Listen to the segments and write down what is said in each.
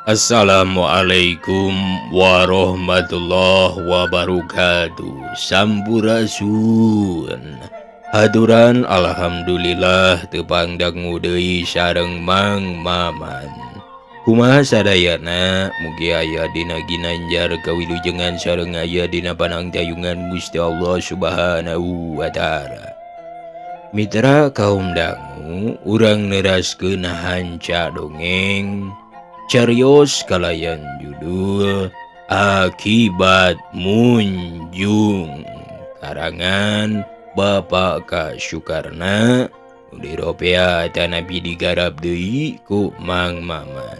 Assalamualaikum warahmatullahi wabarakatuh. Sampurasun. Haduran alhamdulillah tepang dangu deui sareng Mang Maman. Kumaha sadayana mugi aya dina ginanjar kawilujengan sareng aya dina panangtayungan Gusti Allah Subhanahu wa taala. Mitra kaum dangu urang neraskeun hanca dongeng carios kalayan judul Akibat Munjung karangan Bapak K. Sukarna diropea tanapi digarap deui ku Mang Maman.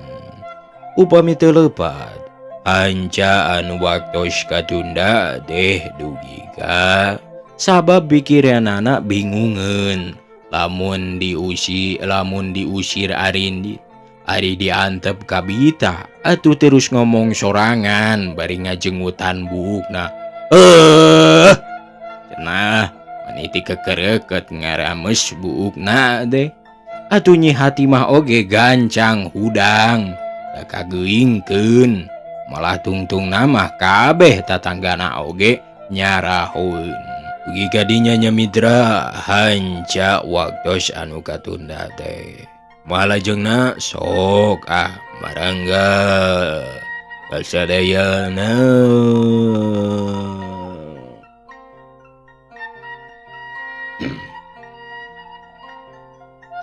Upami teu lepat hanca anu waktos katunda teh dugi ka sabab pikiranana bingungeun lamun diusir Arindi Ari diantep kabita atuh terus ngomong sorangan bari ngajengutan buukna. Cenah maniti kekereket ngarames buukna teh. Atuh Nyi Hatimah oge gancang hudang da kageuingkeun malah tungtungna mah kabeh tatanggana oge nyarahoeun. Dugi ka dinya nya mitra hanca waktos anu katunda teh. Malajengna sok ah marangga kasadayana.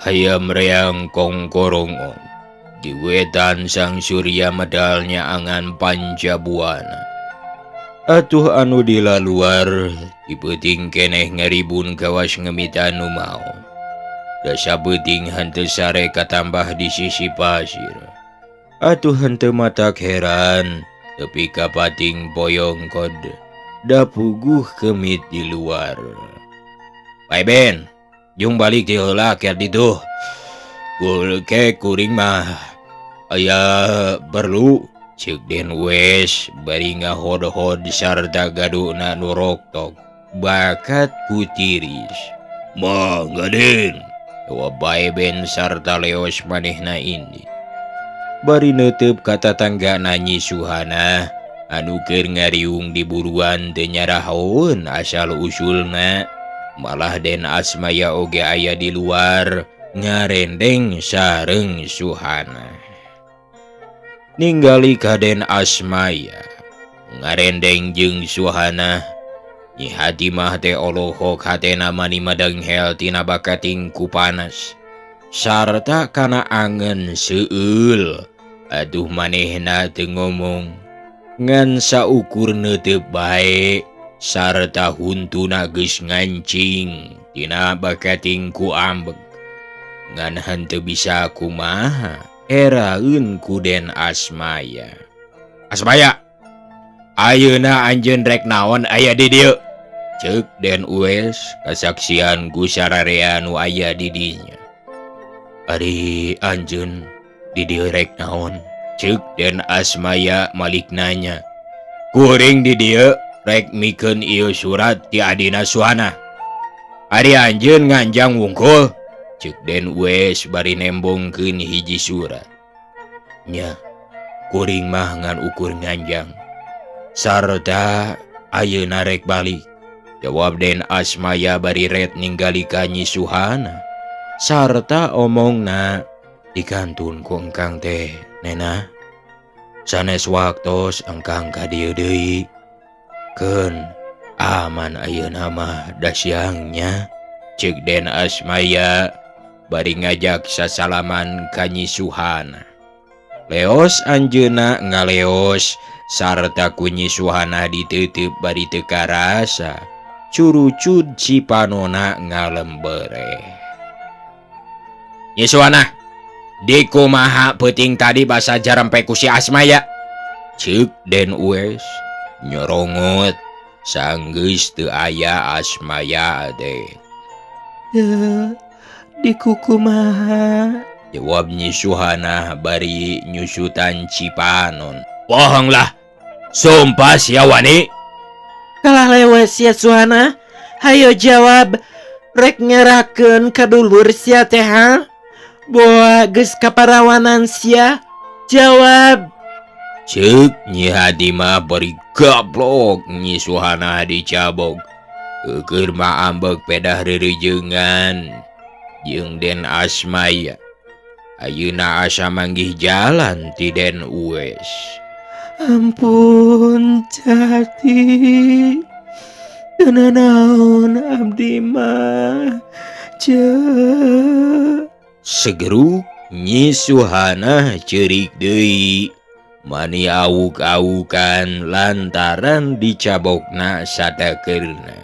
Hayam reang kongkorongong di wetan sang surya medalnya angan pancabuana. Atuh anu di laluar dipeuting keneh ngaribun kawas ngemitan nu maon. Dasa beuting henteu sare katambah di sisi pasir. Atuh henteu matak heran tepi ka pating boyong kod da puguh kemit di luar. Bae Ben, jung balik ti heula ker ditu. Ke kuring mah aya perlu ceuk Den Wes bari ngahod-hod sarta gaduna nu roktok bakat ku tiris. Mangga Den. Wa bae Ben sarta leos manehna ini. Bari neuteub ka tatanggana Nyi Suhana anu keur ngariung di buruan teu nyarahoeun asal usulna. Malah Den Asmaya oge aya di luar ngarendeng sareng Suhana. Ninggali ka Den Asmaya ngarendeng jeung Suhana, Nyi Hatimah teh olohok hatena mani madenghel tina bakating ku panas sarta kana angen seueul. Aduh manehna teu ngomong ngan saukur neuteub bae sarta huntuna geus ngancing tina bakating ku ambeg. Ngan henteu bisa kumaha eraeun ku Den Asmaya. Asmaya, ayeuna anjeun rek naon aya di dieu? Ceuk Den Uwes kasaksian ku sararea nu aya di dinya. Ari anjeun di dieu rek naon? Ceuk Den Asmaya malik nanya. Kuring di dieu rek mikeun ieu surat ti adina Suhana. Ari anjeun nganjang wungkul? Ceuk Den Uwes bari nembongkeun hiji surat. Nya, kuring mah ngan ukur nganjang sarta ayeuna rek balik. Jawab Den Asmaya bari ret ninggali ka Nyi Suhana sarta omongna dikantun ku engkang teh nena sanes waktos engkang ka dieu deui keun aman ayeuna mah da siangnya. Ceuk Den Asmaya bari ngajak sasalaman ka Nyi Suhana. Leos anjeunna ngaleos sarta ku Nyi Suhana diteuteup bari teu karasa curucud cipanona ngalembere. Nyi Suhana, di kumaha peuting tadi basa jarempe ku si Asmaya? Ceuk Den Uwes nyorongot sanggeus teu aya Asmaya teh. Di kukumaha? Jawab Nyi Suhana bari nyusutan cipanon. Bohonglah, sumpah sia wani. Kalah lewes sia Suhana, hayo jawab. Rek ngerakeun ka dulur sia teh ha? Boa geus kaparawanan sia. Jawab. Ceuk Nyi Hatimah bari gablok Nyi Suhana dicabok. Keur mah ambek pedah rerejeungan jeung Den Asmaya. Ayeuna asa manggih jalan ti Den Uwes. Ampun Jati. Teu nanaon abdi mah. Ceuk. Segeruk Nyi Suhana ceurik deui. Mani awuk-awukan lantaran dicabokna sadakeurna.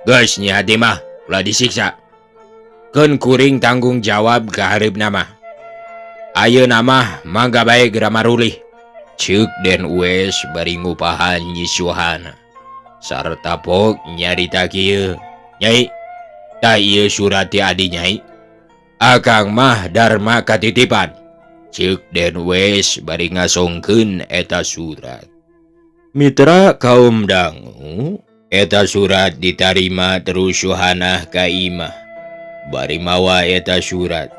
Geus Nyi Hatimah, ulah disiksa. Keun kuring tanggung jawab ka hareupna mah. Ayeuna mah mangga bae geura marulih. Ceuk Den Uwes bari ngupahan Nyi Suhana. Sarta pok nyarita kieu. Nyai, tah ieu surat ti adi nyai. Akang mah dharma katitipan. Ceuk Den Uwes bari ngasongkeun eta surat. Mitra kaum dangu, eta surat ditarima terus Suhana ka imah. Bari mawa eta surat.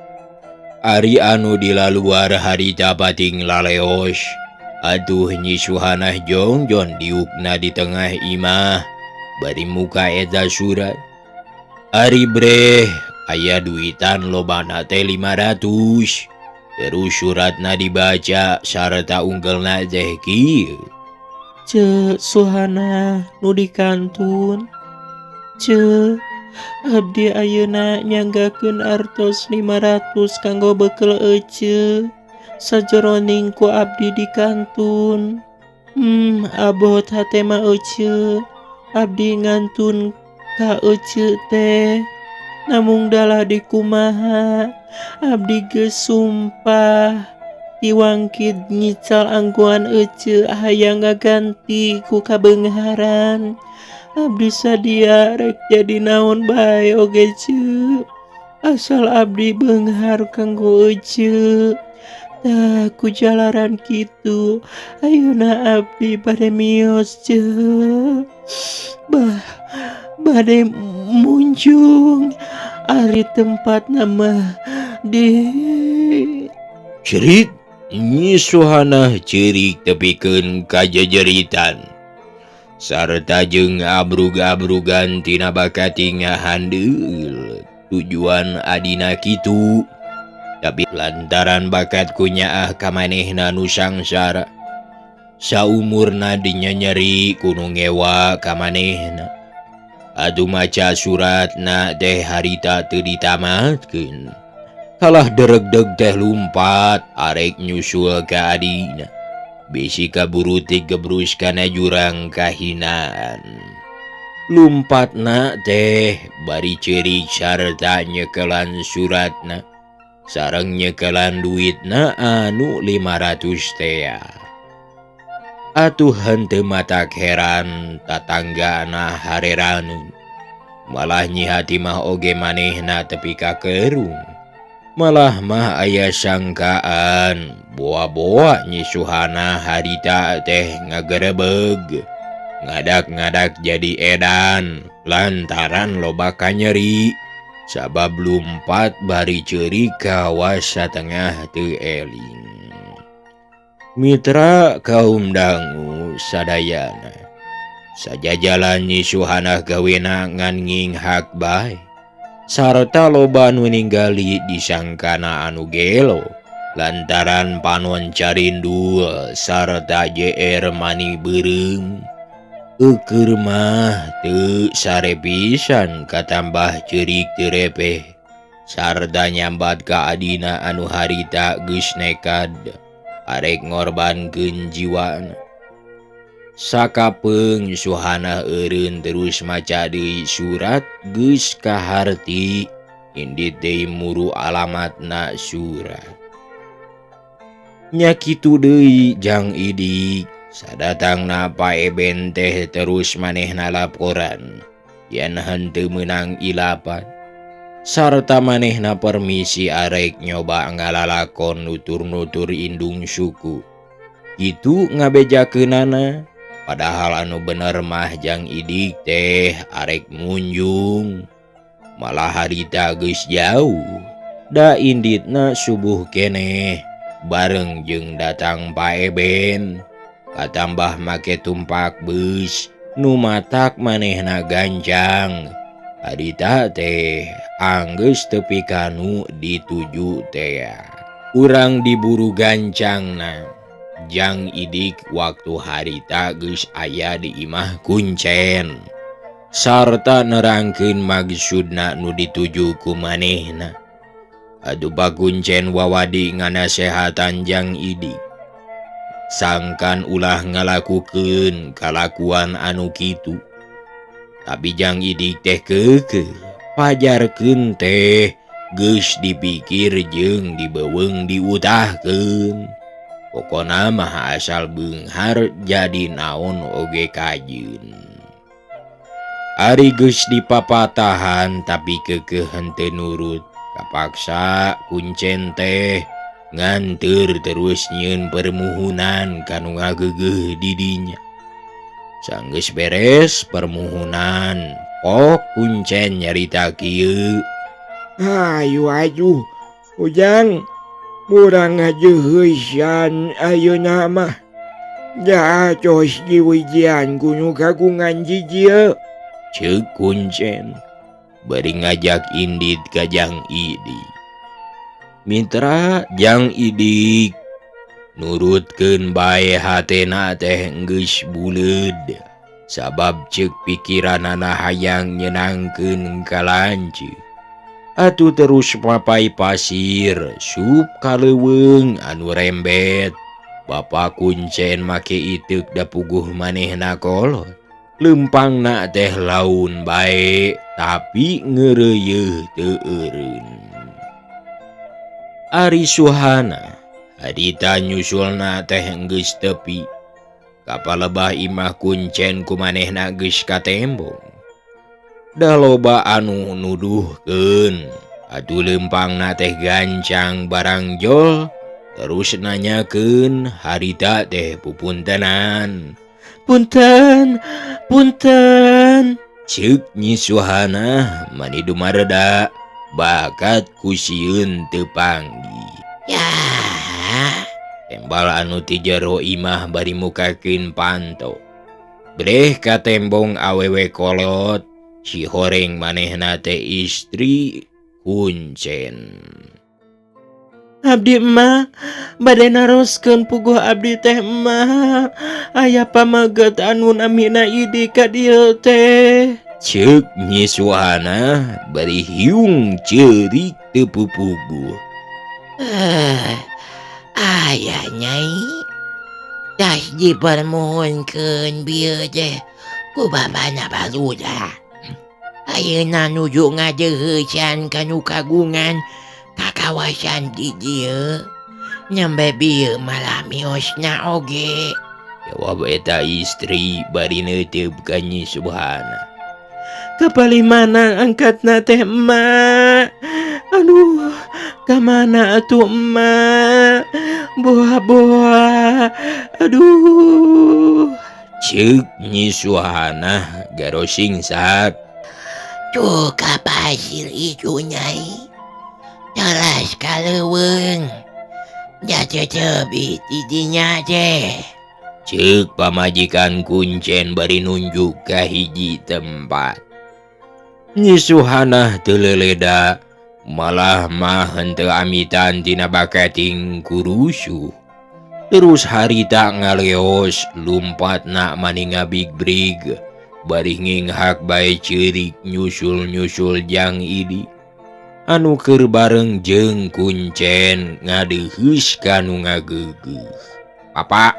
Ari anu dilaluar harita pating laleos. Aduh Nyi Suhana jongjon diukna di tengah imah. Bari muka eta surat. Ari breh aya duitan lobana teh 500. Terus suratna dibaca sarta unggelna teh kieu. Ceuk Suhana nu dikantun. Ceuk abdi ayeuna nyanggakeun artos 500 kanggo bekel ece. Sajeroning ku abdi dikantun. Abot hate mah ece. Abdi ngantun ka ece teh. Namung dalah dikumaha. Abdi geus sumpah tiwangkid nyical angguan ece hayang ngaganti ku kabeungharan. Abdi sadia rek jadi naon bae oge ceuk. Asal abdi beunghar kanggo ece. Tah ku jalaran kitu ayeuna abdi bade mios ceuk. Bah bade munjung ari tempatna mah di cerik. Nyi Suhana ceurik tepikeun ka jejeritan sarta jeung abrug-abrugan tina bakating ngahandeul. Tujuan adina kitu tapi lantaran bakat kunyaah ka manehna nu sangsara. Saumurna dinyanyeri ku nu ngewa ka manehna. Atuh maca suratna teh harita teu ditamatkeun. Kalah deregdeg teh lumpat arek nyusul ka adina. Bisi kaburu tigebrus kana jurang kahinaan. Lumpatna teh bari ceurik sarta nyekelan suratna. Sareng nyekelan duitna anu 500 tea. Atuh henteu matak heran tatanggana hareraneun. Malah Nyi Hatimah oge manehna tepi ka kerung. Malah mah aya sangkaan boa-boa Nyi Suhana harita teh ngagerebeg. Ngadak-ngadak jadi edan lantaran loba kanyeri. Sabab lumpat bari ceurik kawas satengah teu eling. Mitra kaum dangu sadayana. Sajajalan Nyi Suhana gawena ngan nginghak bae. Sarta loba nu ninggali disangkana anu gelo lantaran panon carindul sarta JR mani beureum. Eukeur mah teu sare pisan katambah ceurik teu repeh. Sarta nyambat ka adina anu harita geus nekad arek ngorbankeun jiwana. Sakapeung Suhana eureun terus maca deui surat geus kaharti indit deui muru alamatna surat. Nya kitu deui Jang Idik. Sadatangna Pak Eben teh terus manehna laporan yen henteu meunang ilapan. Sarta manehna permisi arek nyoba ngalalakon nutur-nutur indung suku. Kitu ngabejakeunana. Padahal anu bener mah Jang Idik teh arek munjung. Malah harita geus jauh. Da inditna subuh keneh. Bareng jeung datang Pak Eben katambah make tumpak bus nu matak manehna gancang. Harita teh anggeus tepi kanu dituju teh. Urang diburu gancangna. Jang Idik waktu harita geus aya di imah kuncen. Sarta nerangkeun maksudna nu dituju ku manehna. Aduh bakuncen wawadi nganasehatan Jang Idik. Sangkan ulah ngalakukeun kalakuan anu kitu. Tapi Jang Idik teh keukeuh, pajarkeun teh geus dipikir jeung dibeuweung diutahkeun. Pokona mah asal beunghar jadi naon oge kajeun. Ari geus dipapatahan tapi keukeuh henteu nurut. Kapaksa kuncen teh nganteur terus nyieun permuhunan kanu ngageugeuh di dinya. Sanggeus beres permuhunan, pok kuncen nyarita kieu. Ayu ayu, Ujang, murang ngajeuheusan ayeuna mah. Jacos diwijian ku nu kagungan jijieu. Ceuk kuncen bari ngajak indit ka Jang Idik. Mitra Jang Idik nurutkeun bae hatena teh geus buleud. Sabab ceuk pikiranana hayang nyenangkeun ka lanceuk. Atuh terus mapai pasir sup kaleuweung anu rembet. Bapa kuncen make iteuk da puguh manehna kolot. Lempangna teh laun bae tapi ngeureuyeun teu eureun. Ari Suhana harita nyusulna teh geus tepi. Kapalebah imah kuncen ku manehna geus katembong. Da loba anu nuduhkeun. Atuh lempangna teh gancang barang jol terus nanyakeun harita teh pupuntenan. Punten, punten. Ceuk Nyi Suhana mani dumareda bakat ku sieun teu panggih. Ya. Tembal anu ti jero imah bari mukakeun panto. Breh katembong awewe kolot, si horeng manehna teh istri kuncen. Abdi mah bade naroskeun puguh abdi teh mah aya pamaget anu namina Idi ka dieu teh. Ceuk Nyi Suhana bari hiung ceurik teu pupuguh. Aya nyai. Tas dipermohonkeun bieu teh ku bapana barudak. Ayeuna nuju ngadeuheusan ka nu kagungan ka kawasan di dieu. Nyambe bieu malah miosna oge. Jawab eta istri bari neuteup ka Nyi Suhana. Kapalih mana angkatna teh emak? Aduh, ka mana atuh emak? Boa-boa. Aduh. Ceuk Nyi Suhana garo singsak. Tuh ka pasir itu nyai. Teras kaleuweung. Jatetebi ti dinya teh. Ceuk pamajikan kuncen bari nunjuk ka hiji tempat. Nyi Suhana teu leleda, malah mah henteu amitan tina bakating kurusuh. Terus harita ngaleos lumpatna mani ngabigbrig, bari nginghak bae ceurik nyusul-nyusul Jang Idi. Anu keur bareng jeung kuncen ngadeuheus ka nu ngageugeuh. Bapak,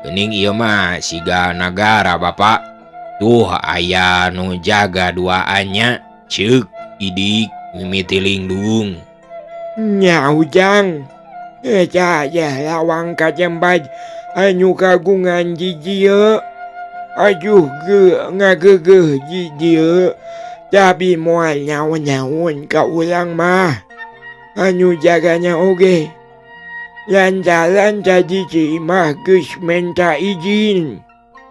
geuning ieu mah siga nagara bapak. Tuh aya nu jaga duaannya, ceuk Idik mimiti lingdung. Nya Ujang, eta yah lawang kajembaj anu kagungan jijieu. Ajuh ge ngageugeuh jijieu. Tapi moal nyaun-nyaun ka urang mah. Anu jaganya oge. Lantaran tadi mah geus menta izin.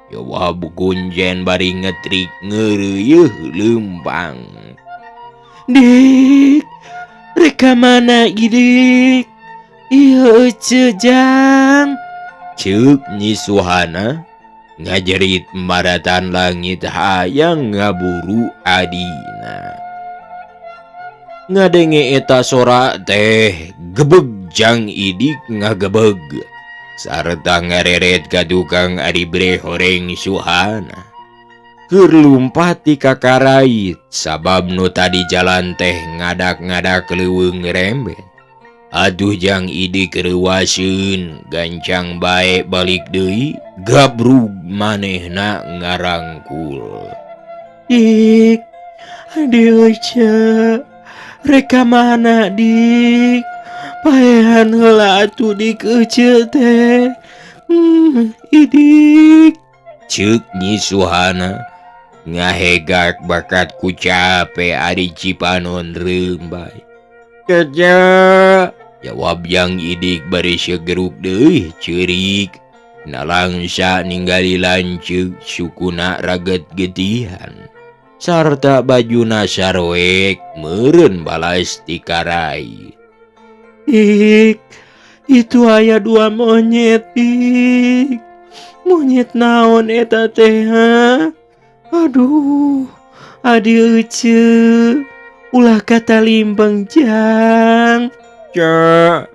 Jawab kuncen bari ngetrik ngeureuyeun leumpang. Dik, rek ka mana Idik? Ieu Ece jang. Ceuk Nyi Suhana ngajerit maratan langit hayang ngaburu adina. Ngadenge eta sora teh gebeg jang idik ngagebeg sarta ngareret ka tukang ari bre horeng Suhana. Keur lumpat ti kakarait sabab nu tadi jalan teh ngadak-ngadak leuweung rembet. Aduh jang idik reuaseun gancang bae balik deui gabrug manehna ngarangkul. Dik, aduh Ece, rek ka mana dik? Paehan heula atuh dik Ece teh. Idik. Ceuk Nyi Suhana ngahegak bakat ku cape ari Cipanon reumbay. Keja. Jawab yang idik bari segeruk deui ceurik. Nalangsa ninggali lanceuk sukuna raget getihan sarta bajuna saroek meureun balas ti karai. Ik, itu aya dua monyet dik. Monyet naon eta teh ha? Aduh, adi Ece, ulah kata limbang jang. Cek,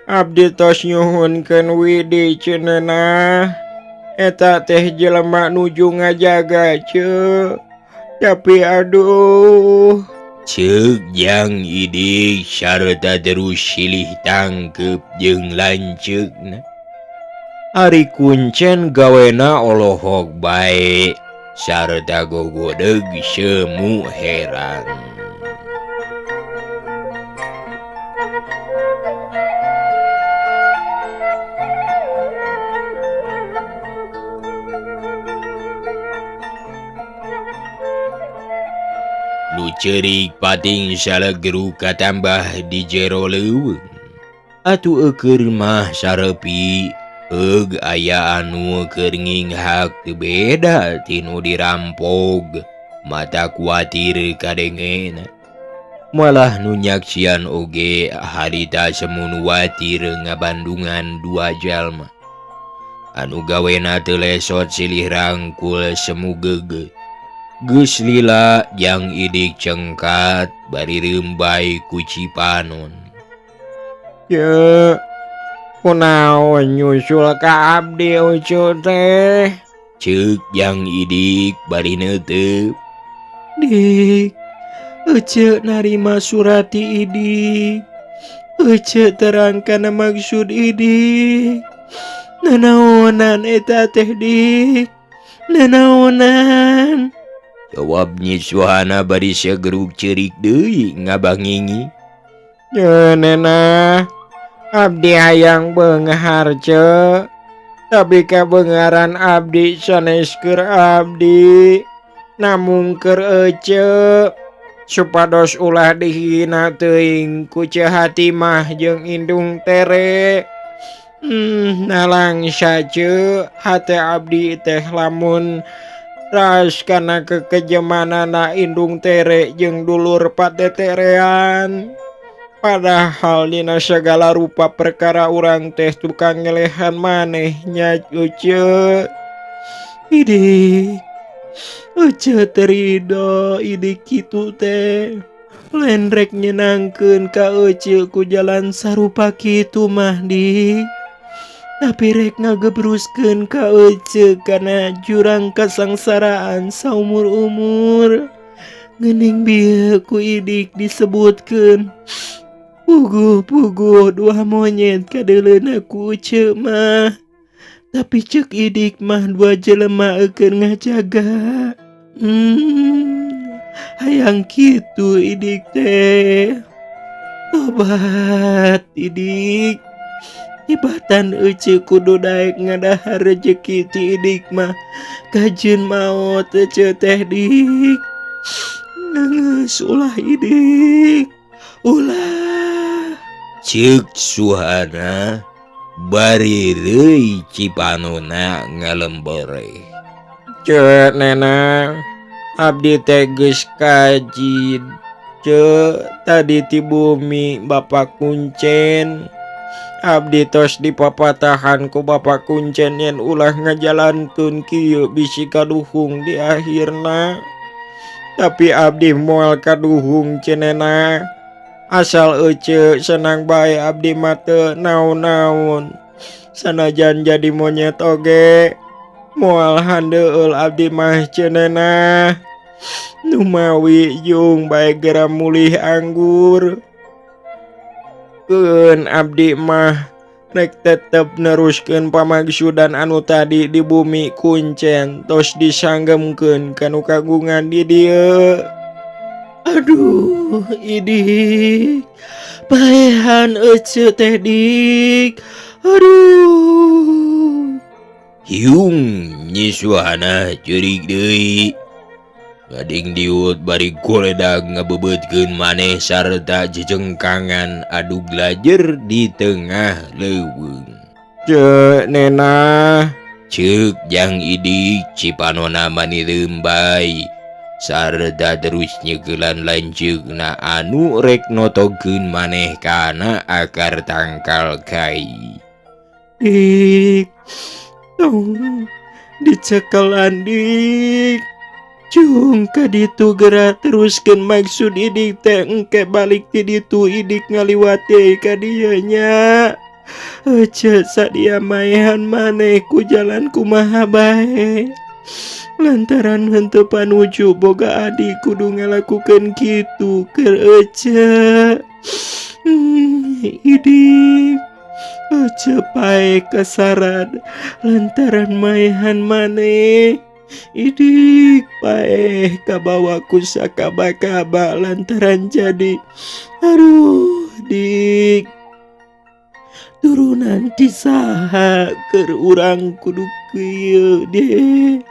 abdi tos nyuhunkeun widi cenenah. Eta teh jelema nuju ngajaga cek. Tapi aduh. Ceuk jang idik sarta terus silih tangkep jeung lanceukna. Ari kuncen gawena olohok bae sarta gogodeg semu herang. Nu ceurik pating salegru katambah di jero leuweung. Atuh eukeun mah sarepi eug aya anu keur nginghak teu beda ti nu dirampog mata kuatir kadengena. Malah nu nyaksian oge harita semu watir ngabandungan dua jalma. Anu gawena teu lesot silih rangkul semu geugeuh. Geus lila jang idik cengkat bari reumbay ku Cipanon. Ye, kunaon nyusul ka abdi Ucu teh? Ceuk jang idik bari neuteup. Dik, Ece narima surat ti idik. Ece terang kana maksud idik. Nanaonan eta teh dik? Nanaonan? Jawab Nyi Suhana bari segeruk ceurik deui ngabangingi. Ye nena, abdi hayang beunghar ce. Tapi kabeungharan abdi sanes keur abdi, namung keur Ece. Supados ulah dihina teuing ku Ceu Hatimah jeung Indung Tere. Nalangsa ce hate abdi teh lamun ras kana kekejemanana Indung Tere jeung dulur pateterean. Padahal dina segala rupa perkara urang teh tukang ngelehan maneh nya Uce. Idik, Uce terido idik kitu teh. Lain rek nyenangkeun ka Ece ku jalan sarupa kitu mah dik. Tapi rek ngagebruskeun ka Ece kana jurang kasangsaraan saumur-umur. Geuning bieu ku idik disebutkeun. Puguh-puguh dua monyet kadeuleuna ku Ece mah. Tapi ceuk idik mah dua jelema eukeun ngajaga. Hayang kitu idik teh. Tobat idik. Ibatan Ece kudu daek ngadahar rejeki ti idik mah. Kajeun maot Ece teh dik. Ngeus ulah idik. Ulah. Ceuk Suhana bari reuy Cipanona ngalembore. Ceuk nena, abdi teh geus kaji ce tadi ti bumi Bapak Kuncen. Abdi tos dipapatahan ku Bapak kuncen yen ulah ngajalankeun kieu bisi kaduhung di akhirna. Tapi abdi moal kaduhung cenena. Asal ece senang bae abdi mah teu naon-naon. Sanajan jadi monyet oge moal handeueul abdi mah cenena. Numawi jung bae gera mulih anggur. Keun abdi mah rek tetep neruskeun pamaksudan anu tadi di bumi kuncen tos disanggemkeun kanu kagungan di dieu. Aduh, idik. Paehan ece teh dik. Aduh. Hiung Nyi Suhana ceurik deui. Ngading diut bari goledag ngabebeutkeun maneh sarta jejengkangan adug lajer di tengah leuweung. Ceu Nena, Ceuk Jang Idik cipanona mani leumbay. Sarta terus nyegelan lanceukna anu rek notogkeun maneh kana akar tangkal kai. Dik, tong dicekelan dik. Cung ka ditu geura teruskeun maksud idik teh engke balik ti ditu idik ngaliwat deui ka dieu nya. Ece sadia maehan maneh ku jalan kumaha bae. Lantaran henteu panuju boga adik kudu ngalakukeun kitu keur ece. Idik ece paeh kasarad lantaran maehan maneh. Idik paeh kabawa ku sakaba-kaba lantaran jadi aduh dik turunan ti saha keur urang kudu kieu deh.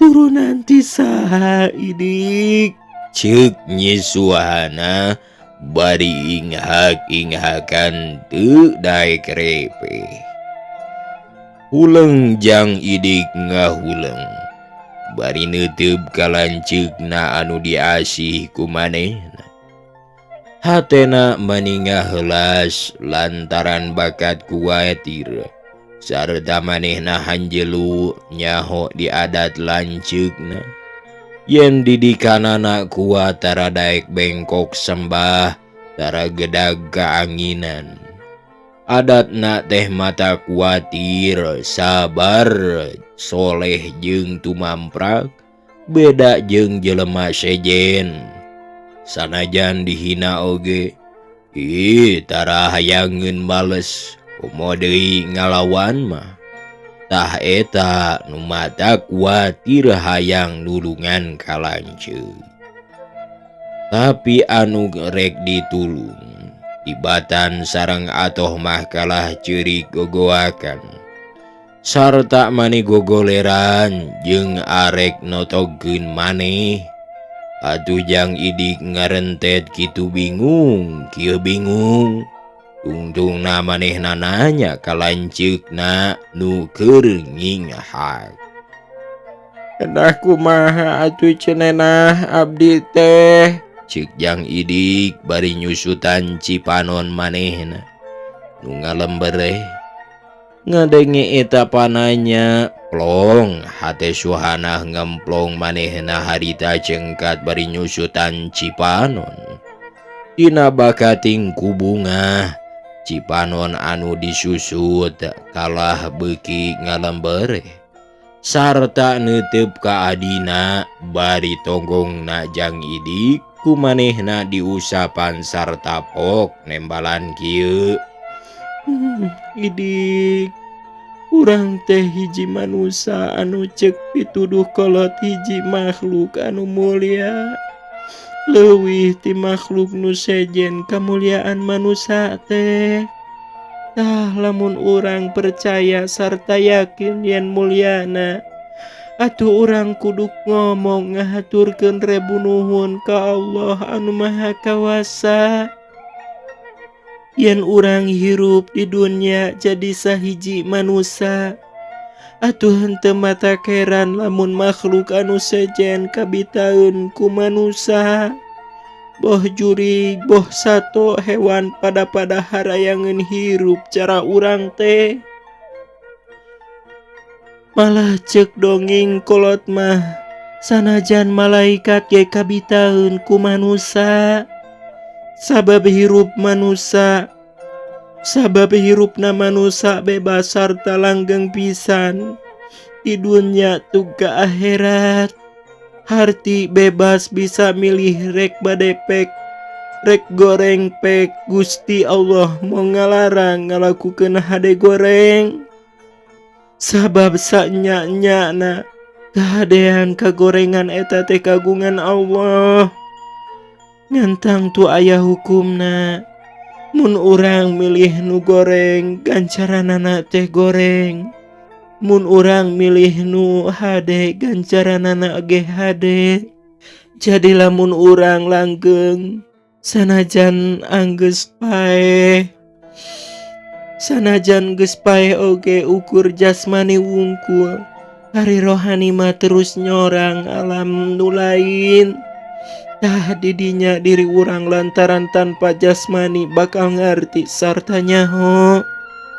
Turunan ti saha idik. Ceuk Nyi Suhana bari inghak-inghakan teu daek repe. Huleng Jang Idik ngahuleng. Bari neuteub ka lanceukna anu diasih ku manehna. Hatena mani ngaheulas lantaran bakat kuatir. Sarta manehna hanjelu nyaho di adat lanceukna. Yen didikanana kuat tara daek bengkok sembah tara gedag kaanginan. Adatna teh mata kuatir sabar soleh jeung tumamprak beda jeung jelema sejen. Sanajan dihina oge ih tara hayangeun bales. Komo deui ngalawan mah. Tah eta nu mata kuatir hayang nulungan ka lanceuk. Tapi anu rek ditulung tibatan sareng atoh mah kalah ceurik gogoakan. Sarta mani gogoleran jeung arek notogkeun maneh. Atuh Jang Idik ngarentet kitu bingung, kieu bingung. Tungtungna manehna nanya ka lanceukna nu keur nginghak. Kedah kumaha atuh cenenah abdi teh. Ceuk Jang Idik bari nyusutan cipanon manehna nu ngalembereh. Ngadenge eta pananya plong hate Suhana ngemplong manehna harita cengkat bari nyusutan cipanon. Dina bakating ku bungah cipanon anu disusut kalah beuki ngalembereh. Sarta neuteub ka adina bari tonggongna Jang Idik ku manehna diusapan sarta pok nembalan kieu. Idik urang teh hiji manusa anu ceuk pituduh kolot hiji makhluk anu mulia. Leuwih ti makhluk nu sejen kamuliaan manusa teh. Tah lamun urang percaya sarta yakin yen mulyana atuh urang kudu ngomong ngahaturkeun rebu nuhun ka Allah anu Maha Kawasa. Yen urang hirup di dunia jadi sahiji manusa atuh henteu mata keran lamun makhluk anu sejen kabitaeun ku manusa. Boh jurig boh sato hewan pada pada harayangeun hirup cara urang teh. Malah cek dongeng kolot mah sanajan malaikat ge kabitaeun ku manusa. Sabab hirup manusa, sabab hirupna manusa bebas sarta langgeng pisan di dunya tuh ka akhirat. Harti bebas bisa milih rek bade pek rek goreng pek. Gusti Allah moal ngalarang ngalakukeun hade goreng, sabab sanya-nyana kehadean kagorengan eta teh kagungan Allah. Ngan tangtu aya hukumna. Mun urang milih nu goreng, ganjaranana teh goreng. Mun urang milih nu hade, ganjaranana ge hade. Jadi lamun urang langgeng sanajan anggeus paeh, sanajan geus paeh oge, ukur jasmani wungkul, ari rohani mah terus nyorang alam nu lain. Tah, didinya diri urang lantaran tanpa jasmani bakal ngarti sarta nyaho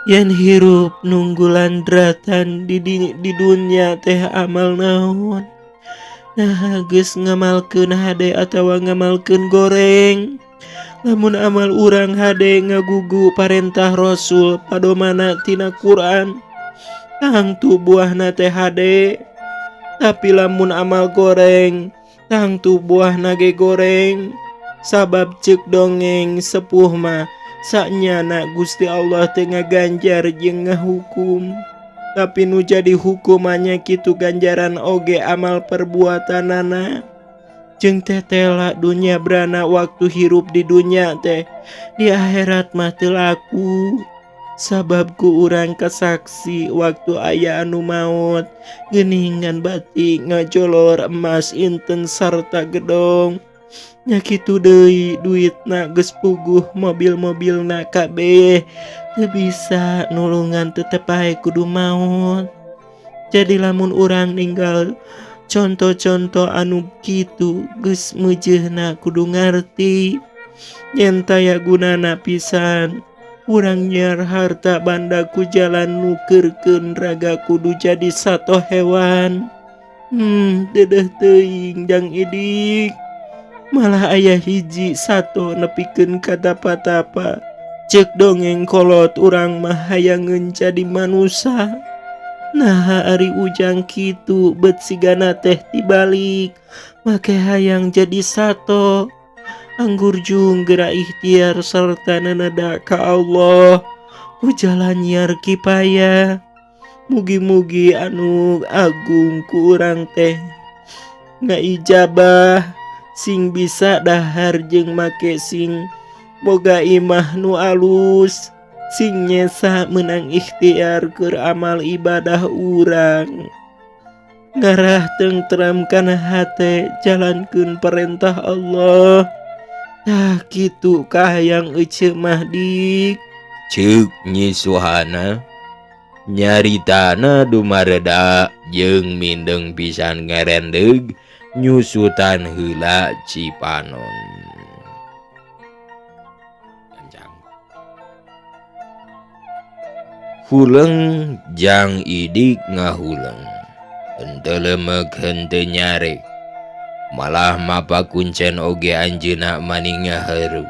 yen hirup nunggulan daratan di dunya teh amal naon. Nah, geus ngamalkeun hade atawa ngamalkeun goreng? Lamun amal urang hade, ngagugu parentah Rasul, padomana tina Quran, tangtu buahna teh hade. Tapi lamun amal goreng, tangtu buahna ge goreng, sabab cek dongeng sepuh mah sanyana Gusti Allah teh ngaganjar jeung ngahukum, tapi nu jadi hukumannya kitu ganjaran oge amal perbuatanana. Jeung tetela dunya brana waktu hirup di dunya teh, di akhirat mah teu laku, sabab ku urang kasaksi waktu aya anu maot geuningan bati ngajolor emas inten sarta gedong nya. Kitu deui duitna geus puguh, mobil-mobilna kabeh teu bisa nulungan, tetep bae kudu maot. Jadi lamun urang ninggal contoh-contoh anu kitu, geus meujeuhna kudu ngarti yen taya gunana pisan urang nyiar harta banda ku jalan nukerkeun raga kudu jadi sato hewan. Dedeh teuing, Jang Idik. Malah aya hiji sato nepikeun ka tapa-tapa. Cek dongeng kolot, urang mah hayangeun jadi manusa. Nah, ari Ujang kitu bet sigana teh tibalik make hayang jadi sato. Anggur jung geura ikhtiar serta neneda ka Allah ku jalan nyiar kipaya. Mugi-mugi anu agung ku urang teh ngaijabah, sing bisa dahar jeung make, sing boga imah nu alus, sing nyesa menang ikhtiar keur amal ibadah urang, ngarah tentram kana hate, jalankeun perintah Allah. Tah, kitu kahayang Ece mah, Dik. Cek Nyi Suhana nyaritana dumareda jeung mindeng pisan ngarendeg nyusutan heula Cipanon. Gancang. Huleng Jang Idik ngahuleng, henteu lemek, henteu nyarek, malah mapa kuncen oge anjeunna mani ngaheru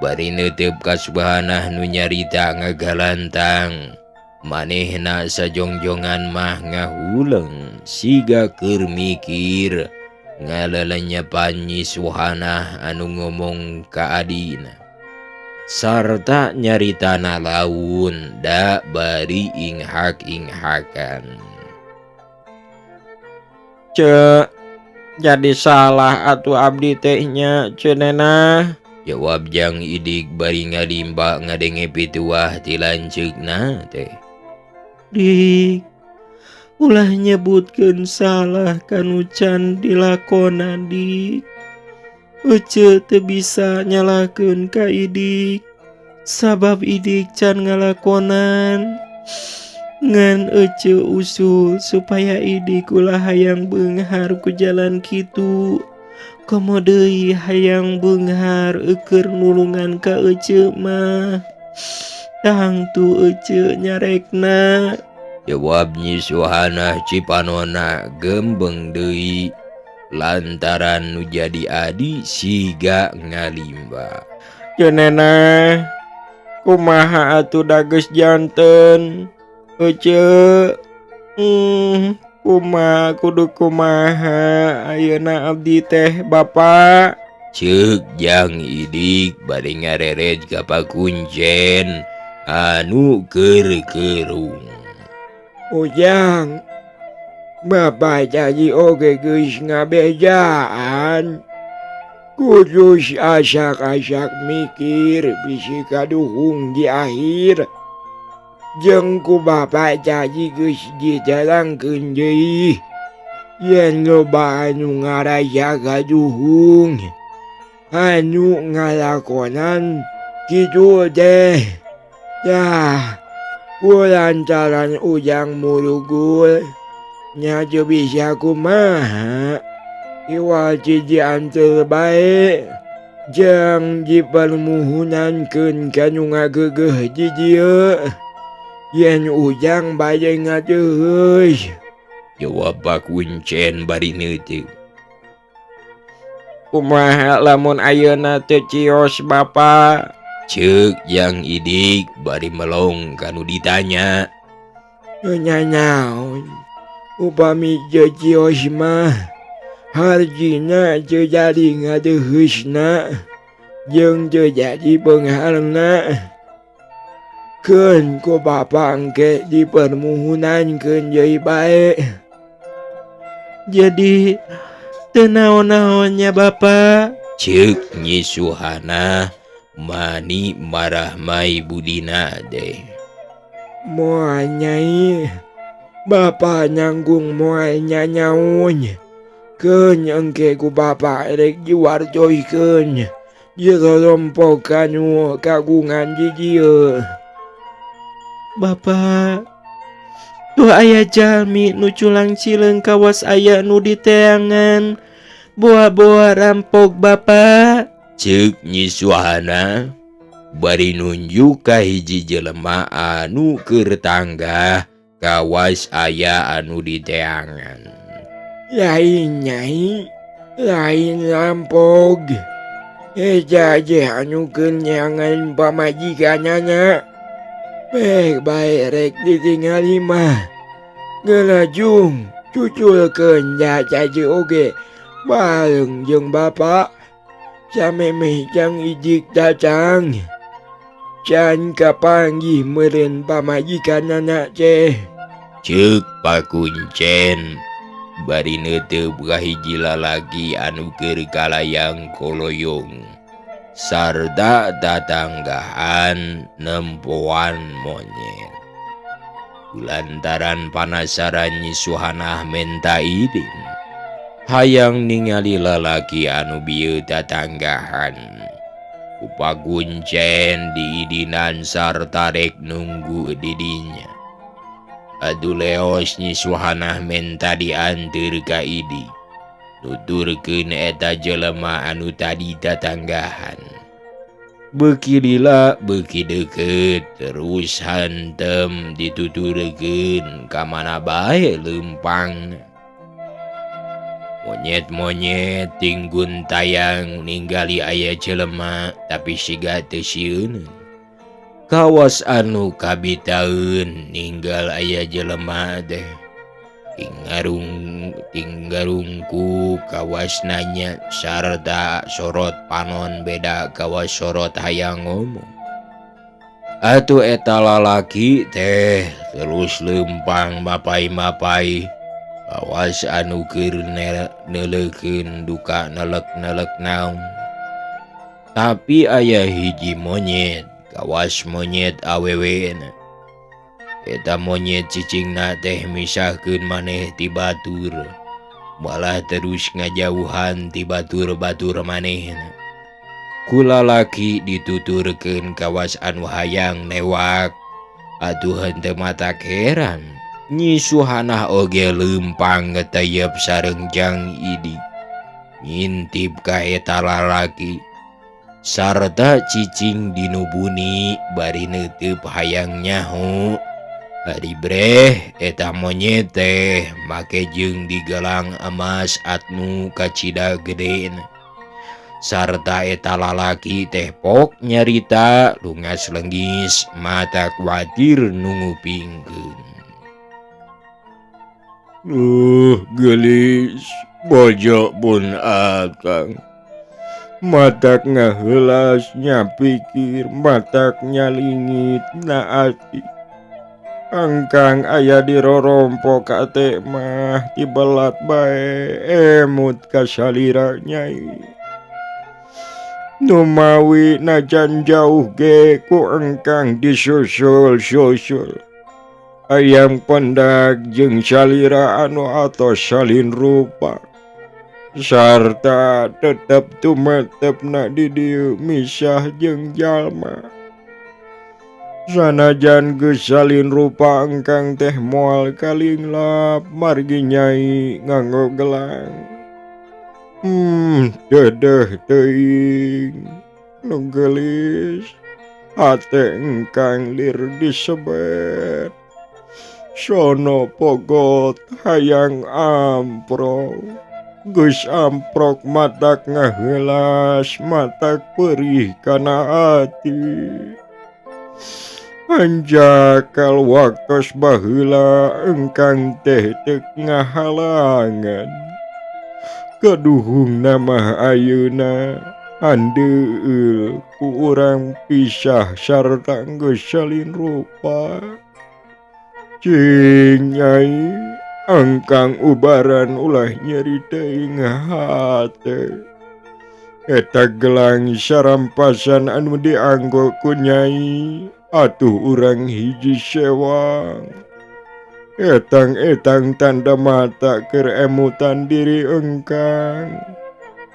bari neuteup ka Suhanah nu nyarita ngagalantang. Manehna sajongjongan mah ngahuleng siga keur mikir ngalelenyepan Nyi Suhanah anu ngomong ka adina sarta nyaritana laun da bari inghak-inghakan. Cek, jadi salah atuh abdi teh nya, Cenena? Jawab Jang Idik bari ngalimba ngadenge pituah ti lanceukna teh. Dik, ulah nyebutkeun salah kanu can dilakonan, Dik. Ece teu bisa nyalahkeun ka Idik sabab Idik can ngalakonan. Ngan Ece usul supaya Idik ulah hayang beunghar ku jalan kitu. Komo deui hayang beunghar eukeur nulungan ka ece mah. Tangtu ece nyarekna. Jawab Nyi Suhana cipanona gembeng deui lantaran nu jadi adi siga ngalimba. Jenena kumaha atuh da geus janten ece. Kumaha kudu kumaha ayeuna abdi teh Bapak. Ceuk Jang Idik bari ngareret ka pakuncen anu keur kerung. Ujang, Bapak jadi oge geus ngabejaan. Kudus asak-asak mikir bisi kaduhung di akhir. Jeung ku Bapak jadi geus diterangkeun deui yen loba anu ngarasa kaduhung anu ngalakonan kitu teh. Tah, kulantaran Ujang murugul nya teu bisa kumaha iwal ti dianteur bae jeung dipermuhunankeun ka nu ngageugeuh di dieu. Yen Ujang bade ngadeuheus. Jawab pakuncen bari neuteuk. Kumaha lamun ayeuna teu cios Bapak? Ceuk Jang Idik bari melong ka nu ditanya. Nya naon upami teu cios mah harjina teu jadi ngadeuheusna jeung teu jadi beungharna. Keun ku Bapak engke dipermuhunankeun deui bae. Jadi teu naon-naonnya Bapak? Ceuk Nyi Suhana mani marahmai budina teh. Moal Nyai, Bapak nanggung moal nyanyaun. Keun engke ku Bapak rek diwartoikeun dilolompokan nu kagungan di dieu. Bapak, tuh aya jalmi nu culang cileung kawas aya nu diteangan. Boa-boa rampok Bapak. Ceuk Nyi Suhana bari nunjuk ka hiji jelema anu keur tanggah kawas aya anu diteangan. Lain Nyai, lain rampok. Eta teh anu keur neangan pamajikanana. Baik baik rek ditingali mah. Ngelajung cuculkeun da caje oge bareng jeung Bapak. Samemeh Jang Idik datang. Can kapanggih meureun pamajikanana teh. Ceuk pakuncen bari neuteup ka hiji lalaki anu keur kalayang koloyong sarta tatanggahan nempoan monyet. Lantaran panasaran Nyi Suhanah menta idin hayang ningali lalaki anu bieu tatanggahan. Ku pakuncen diidinan sarta rek nunggu didinya. Aduh leos Nyi Suhanah menta dianteur ka Idi. Nuturkeun eta jelema anu tadi tatanggahan. Beuki lila beuki deukeut terus hantem dituturkeun ka mana bae leumpang. Monyet-monyet tinggun tayang ninggali aya jelema tapi siga teu sieuneun. Kawas anu kabitaeun ninggal aya jelema teh. Tinggarungku kawas nanya sarta sorot panon beda kawas sorot hayang ngomong. Atuh eta lalaki teh terus leumpang mapai-mapai. Kawas anu keur neuleukeun duka nelek-nelek naon. Tapi aya hiji monyet, kawas monyet awewena. Eta monyet cicingna teh misahkeun maneh ti batur. Malah terus ngajauhan ti batur-batur manehna. Ku lalaki dituturkeun kawas anu hayang newak. Atuh henteu matak heran. Nyi Suhanah oge leumpang ngeteyep sareng Jang Idi. Ngintip ka eta lalaki sarta cicing di nu buni bari neuteup hayang nyaho. Ari breh eta monyet teh make jeung digelang emas atnu kacida gedena. Sarta eta lalaki teh pok nyarita lungas lenggis mata kuatir nu ngupingkeun. Geulis bojo pun akang. Matak ngaheulas nya pikir, matak nyalingit na ati. Angkang aya di rorompok ate mah dibelat bae emut ka salira nyai. Numawi najan jauh ge ku engkang disusul-susul. Ayam pendak jeung salira anu atos salin rupa. Sarta tetep tumetepna di dieu misah jeung jalma. Sanajan geus salin rupa engkang teh moal kalinglap margi nyai nganggo gelang. Dedeh teuing nu geulis hate engkang lir disebet. Sono pogot hayang amprok. Geus amprok matak ngaheulas matak perih kana ati. Anjakal waktos baheula engkang teh teu ngahalangan. Kaduhungna mah ayeuna andeueul ku urang pisah sarta geus salin rupa. Cing nyai angkang ubaran ulah nyeri teuing hate. Eta gelang sarampasan anu dianggo ku nyai atuh urang hiji sewang. Etang-etang tanda mata keur emutan diri engkang.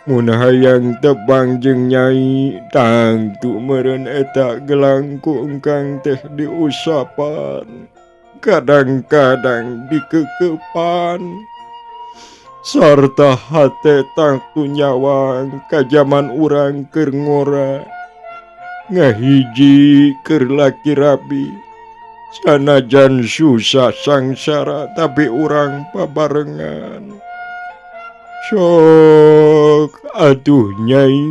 Mun hayang tebang jeung nyai tangtu meureun eta gelang ku engkang teh diusapan. Kadang-kadang dikekepan. Sarta hate tangtu nyawang ka jaman urang keur ngora. Ngahiji keur laki rabi. Sanajan susah sangsara tapi urang pabarengan. Sok atuh nyai.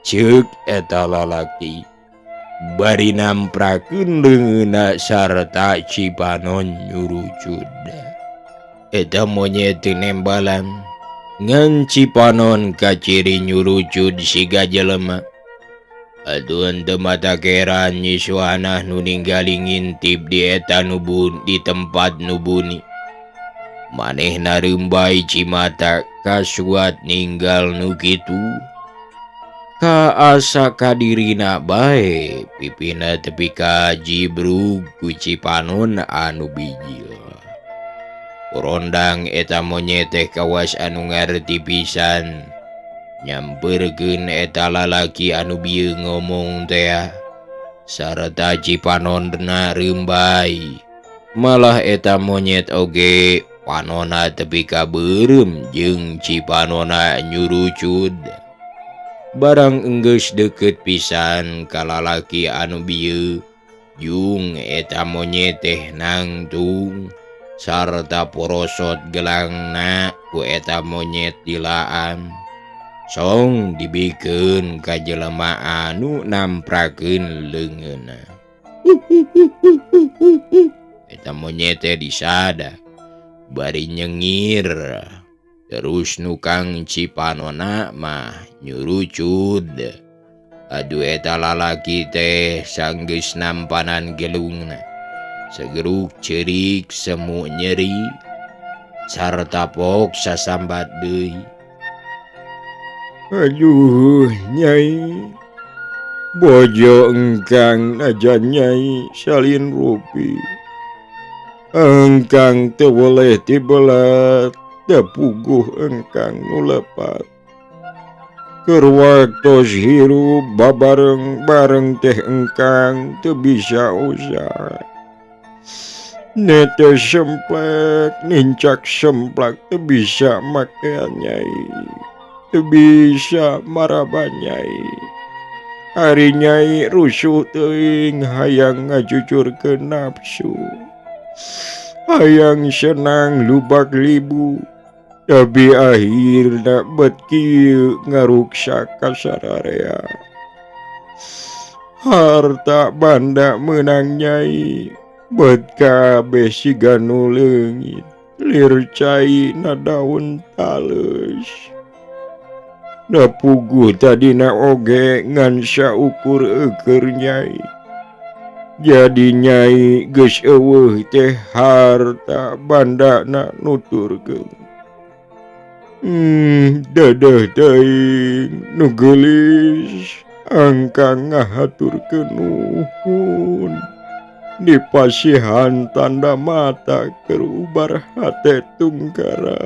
Ceuk eta lalaki bari namprakeun leungeunna sarta cipanon nyurucud. Eta monyet teu nembalan ngan cipanon kaciri nyurucud siga jelema. Atuh henteu mata keran Nyi Suhanah nu ninggali ngintip di eta nubun di tempat nubuni. Manehna reumbai cimata kasuat ninggal nu kitu. Kaasa kadirina bae pipina tepi ka jibrug ku cipanon anu bijil. Rondang eta monyet teh kawas anu ngarti pisan. Nyamperkeun eta lalaki anu bieu ngomong teh sarta cipanonna reumbai. Malah eta monyet oge panona tepi ka beureum jeung cipanona nyurucud. Barang enggeus deukeut pisan ka lalaki anu bieu, jung eta monyet teh nangtung sarta porosot gelangna ku eta monyet dilaan. Song dibikeun ka jelema anu namprakeun leungeunna. Eta monyet teh disada bari nyengir. Terus nukang cipanona mah nyurucud. Aduh eta lalaki teh sanggeus nampanan gelungna. Segeruk ceurik semu nyeri sarta pok sasambat deui. Aduh nyai, bojo engkang najan nyai salin rupi. Engkang teu boleh dibelat, teu puguh engkang nu lepat. Keur waktos hirup babareng-bareng teh engkang teu bisa usaha. Nete semplek, nincak semplak teu bisa makean nyai. Teu bisa maraban Nyai. Ari Nyai rusuh teuing hayang ngajujurkeun nafsu. Hayang senang lubak libu. Tapi akhirna bet kieu ngaruksak ka sararea. Harta banda meunang Nyai bet kabeh siga nu leungit lir cai na daun taleus. Da puguh tadina oge ngan saukur eueur Nyai. Jadi Nyai geus eueuh teh harta bandana nuturkeun. Dedeh teuing nu geulis angkang ngahaturkeun nuhun. Dipasihan tanda mata keur ubar hate tungkara.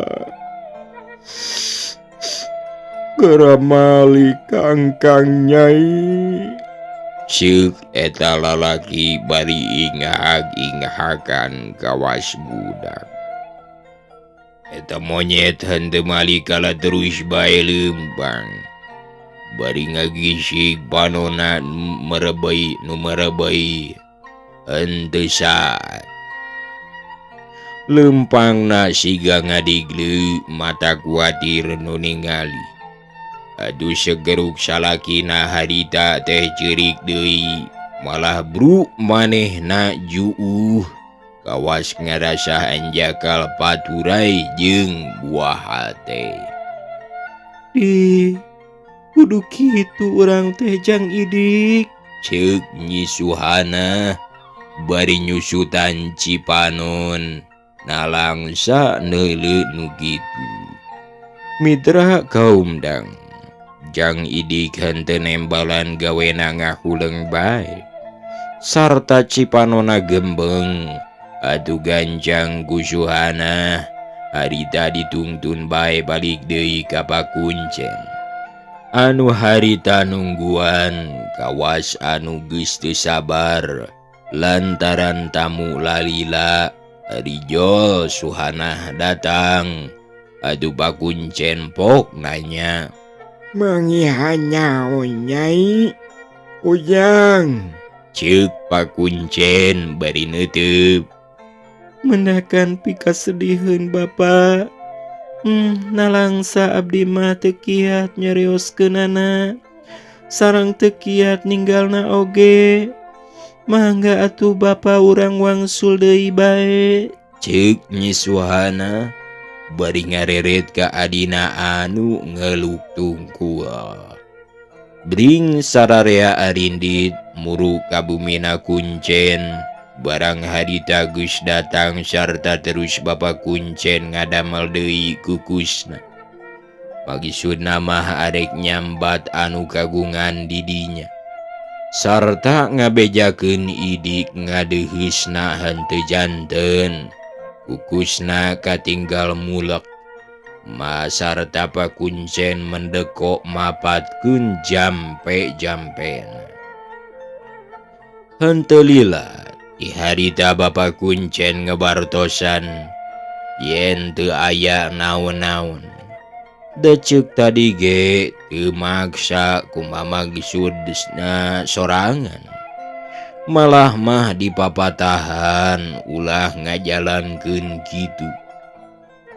Geura malik angkang Nyai. Ceuk eta lalaki bari ingahag-ingahakan kawas budak. Eta monyet henteu malik kala terus bae leumpang. Bari ngagisik panona merebei nu merebei henteu saat. Leumpangna siga ngadigleu mata kuatir nu ningali. Aduh segeruk salakina harita teh ceurik deui, malah bruk manehna juuh. Kawas ngarasa anjakal paturai jeung buah hate. Di kudu kitu urang teh Jang Idik. Ceuk Nyi Suhana bari nyusutan Cipanon nalangsa neuleuh nu kitu. Mitra kaum dang Jang Idik henteu nembalan gawena ngahuleng bae sarta Cipanona gembeng. Atuh ganjang ku Suhana harita ditungtun bae balik deui ka pakuncen. Anu harita nungguan kawas anu geus teu sabar lantaran tamu lalila Rijol Suhana datang. Aduh pakuncen pok nanya. Mangihan nyaon Nyai? Ujang. Ceuk pakuncen bari neuteub. Mendakan pikasediheun Bapa. Nalangsa abdi mah teu kiat nyarioskeunana. Sareng teu kiat ninggalna oge. Mangga atuh Bapa urang wangsul deui bae. Ceuk Nyi Suhana bari ngareret ka adina anu ngeluk tungkul. Bring sararea arindit muru ka bumina kuncen. Barang harita geus datang sarta terus Bapa kuncen ngadamel deui kukusna. Maksudna mah arek nyambat anu kagungan di dinya. Sarta ngabejakeun idik ngadeuheusna henteu janten. Kukusna katinggal mulek. Masarta pakuncen mendekok mapatkeun jampe-jampena. Henteu lila di harita Bapa kuncen ngebartosan yen teu aya naon-naon. Deceuk tadi ge teu maksa kumaha maksudna sorangan. Malah mah dipapatahan ulah ngajalankeun kitu.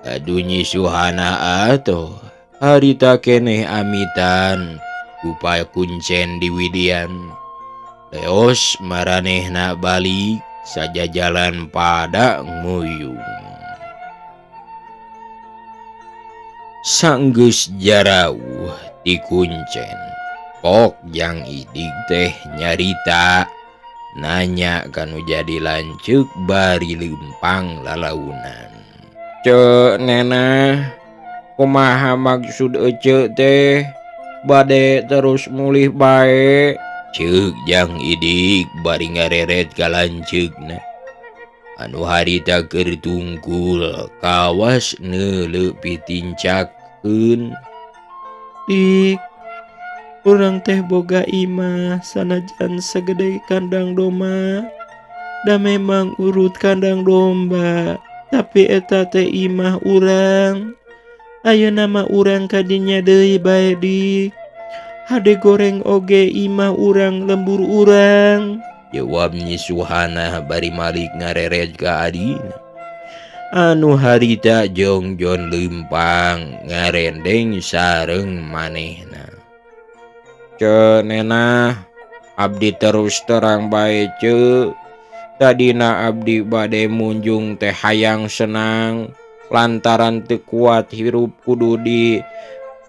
Aduh Nyi Suhana atuh harita keneh amitan ku pakuncen diwidian. Leos maranehna balik sajajalan pada nguyung. Sanggeus jarauh ti kuncen. Pok Jang Idik teh nyarita nanya kanu jadi lanceuk bari leumpang lalaunan. Ceuk Nena, kumaha maksud ece teh bade terus mulih bae? Ceuk Jang Idik bari ngareret ka lanceukna. Anu harita keur tungkul kawas neuleuh pitincakeun. Dik, urang teh boga imah sanajan sagede kandang domba. Da memang urut kandang domba, tapi eta teh imah urang. Ayeuna mah urang ka dinya deui bae dik. Hade goreng oge imah urang lembur urang. Jawab Nyi Suhana bari malik ngareret ka adina. Anu harita jongjon leumpang ngarendeng sareng manehna. Ceu Nenah, abdi terus terang bae ceu. Tadina abdi bade munjung teh hayang senang lantaran teu kuat hirup kudu di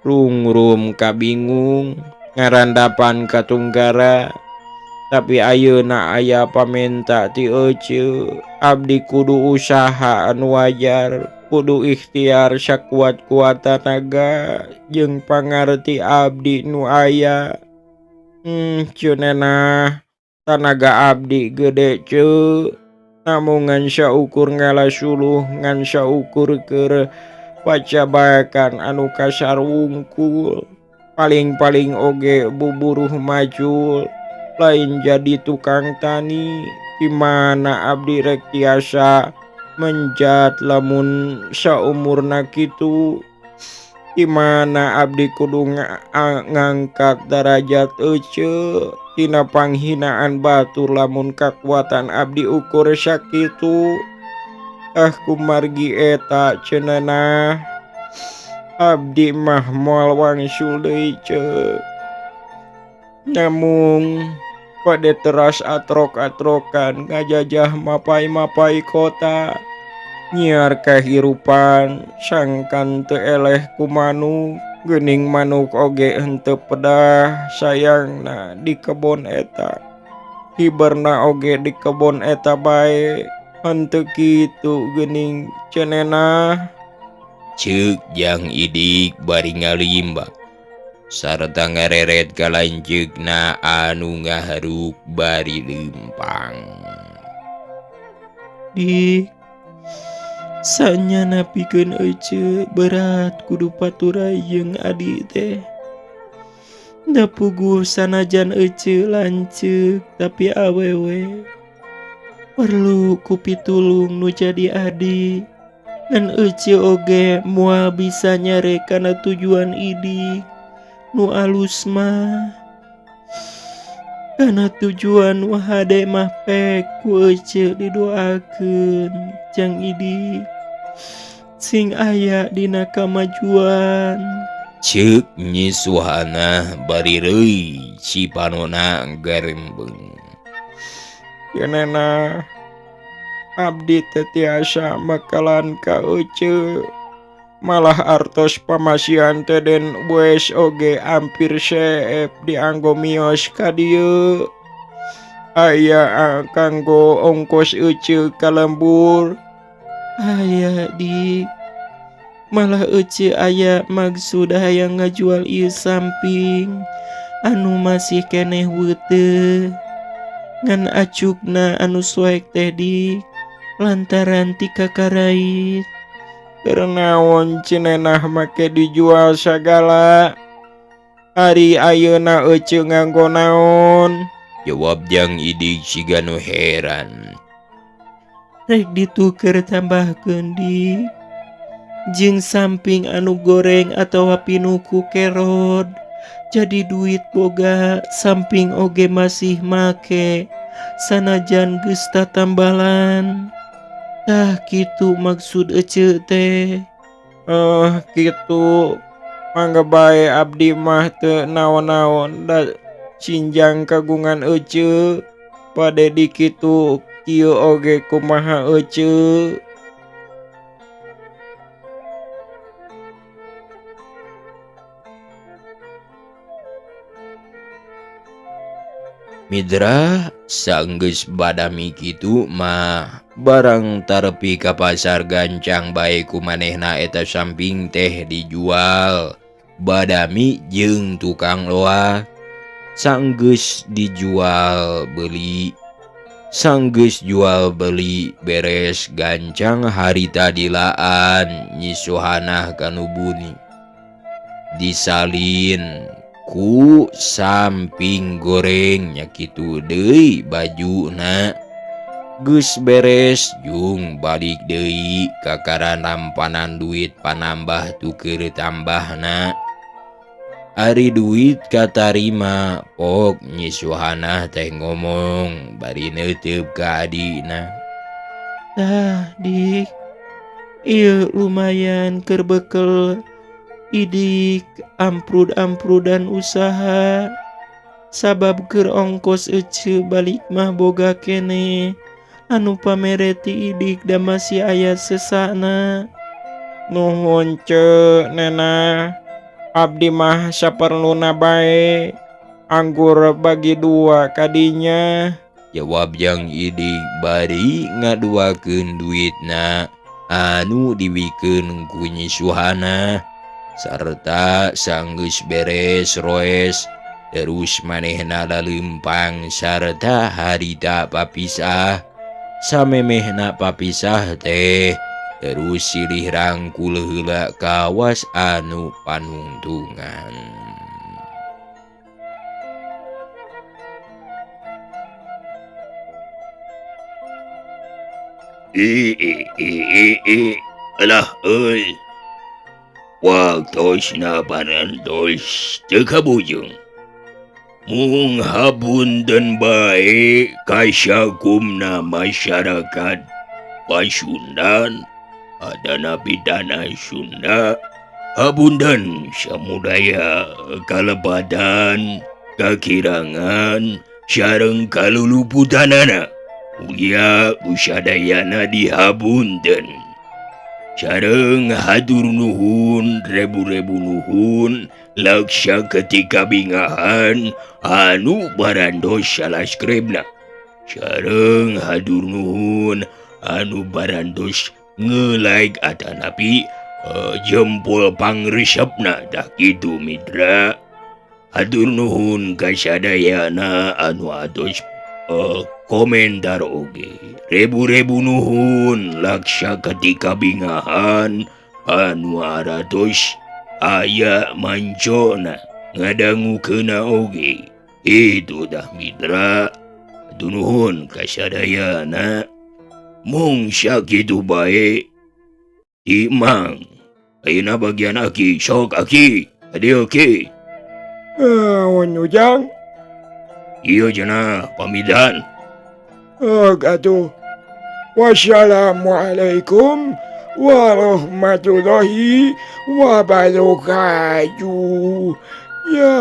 rungrum kabingung ngarandapan katunggara. Tapi ayeuna aya pamenta ti eceu, abdi kudu usaha anu wajar, kudu ikhtiar sakuat-kuat tanaga jeung pangarti abdi nu aya. Ceu Nenah, tanaga abdi gede ceu, namun ngan saukur ngala suluh, ngan saukur keur pacabakan anu kasar wungkul, paling-paling oge buburuh macul. Lain jadi tukang tani, di mana abdi rek tiasa menjat lamun saumurna kitu, di mana abdi kudu ngangkat darajat eceu tina panghinaan batur lamun kakuatan abdi ukur sakitu. Ah kumargi eta Ceu Nenah, abdi mah moal wangsul deui ceu. Namung pada teras atrok-atrokan ngajajah mapai-mapai kota, nyiar kehirupan sangkan teu eleh ku manuk, geuning manuk oge henteu pedah sayangna di kebon eta, hiberna oge di kebon eta bae henteu kitu geuning Ceu Nenah. Ceuk Jang Idik bari ngalimbak sarta ngareret ka lanceukna anu ngaharuk bari leumpang. Dik, sanya napikeun eceu berat kudu paturai jeung adi teh. Da puguh sanajan eceu lanceuk tapi awewe perlu ku pitulung nu jadi adi. Ngan eceu oge moal bisa nyare kana tujuan Idik nu alus mah. Kana tujuan nu hade mah pek ku eceu didoakeun Jang Idik sing aya dina kamajuan. Ceuk Nyi Suhana bari reuy cipanona garembeng. Ceu Nenah, abdi teh tiasa makalan ka eceu, malah artos pamasihan teh den wes oge ampir seep dianggo mios ka dieu. Aya kanggo ongkos eceu ka lembur. Aya dik, malah eceu aya maksud hayang ngajual ieu samping anu masih keneh weuteuh. Ngan acukna anu soek teh dik lantaran ti kakarait. Keur naon Ceu Nenah make dijual sagala? Ari ayeuna eceu nganggo naon? Jawab Jang Idik siga nu heran. Rek dituker tambahkeun dik jeung samping anu goreng atawa pinuku kerod jadi duit boga, samping oge masih make sanajan geus tatambalan. Tah kitu maksud eceu teh. Kitu mangga bae abdi mah teu naon-naon da sinjang kagungan eceu bade dikitu kieu oge kumaha eceu. Midra sanggeus badami kitu mah barang tarepi ka pasar gancang bae ku manehna eta samping teh dijual badami jeung tukang loa. Sanggeus dijual beli, sanggeus jual beli beres gancang harita dilaan Nyi Suhanah kanu buni disalin ku samping goreng nya kitu deui bajuna. Geus beres jung balik deui kakara nampanan duit panambah tuker tambahna. Ari duit katarima pok Nyi Suhana teh ngomong bari neuteup ka adina. Tah dik, ieu lumayan keur bekel idik amprud-amprudan usaha. Sabab keur ongkos ece balik mah boga kene. Anu pamere ti idik da masih aya sesana. Nuhun ce nena, abdi mah saperluna bae. Anggur bagi dua kadinya. Jawab Jang Idik bari ngaduakeun duitna anu dibikeun ku Nyi Suhana sarta sanggeus beres roes terus manehna laleumpang sarta harita papisah. Samemehna papisah teh terus silih rangkul heula kawas anu panungtungan. Alah euy. Waktosna parantos teu kabujeng. Mung hapunten bae kasakumna masyarakat Pasundan adana pidana Sunda hapunten samudaya kalepatan kakirangan sareng kaluluputanana. Mugia kusadayana dihapunten. Sareng hatur nuhun rebu-rebu nuhun laksa ketika bingahan anu barandos salaskribna. Sareng hatur nuhun anu barandos nge-like atanapi jempol pangresepna dah kitu mitra. Hatur nuhun kasadayana anu atos komentar oge. Rebu-rebu nuhun laksa ketika bingahan anu aratos aya mancona ngadangukeuna oge. Itu dah mitra. Hatur nuhun kasadayana. Mung sakitu bae. Imang. Ayeuna bagian aki sok aki. Adieu ki. Naon Ujang? Iya cenah pamitan. Atuh. Wassalamualaikum warahmatullahi wabarakatuh. Ya.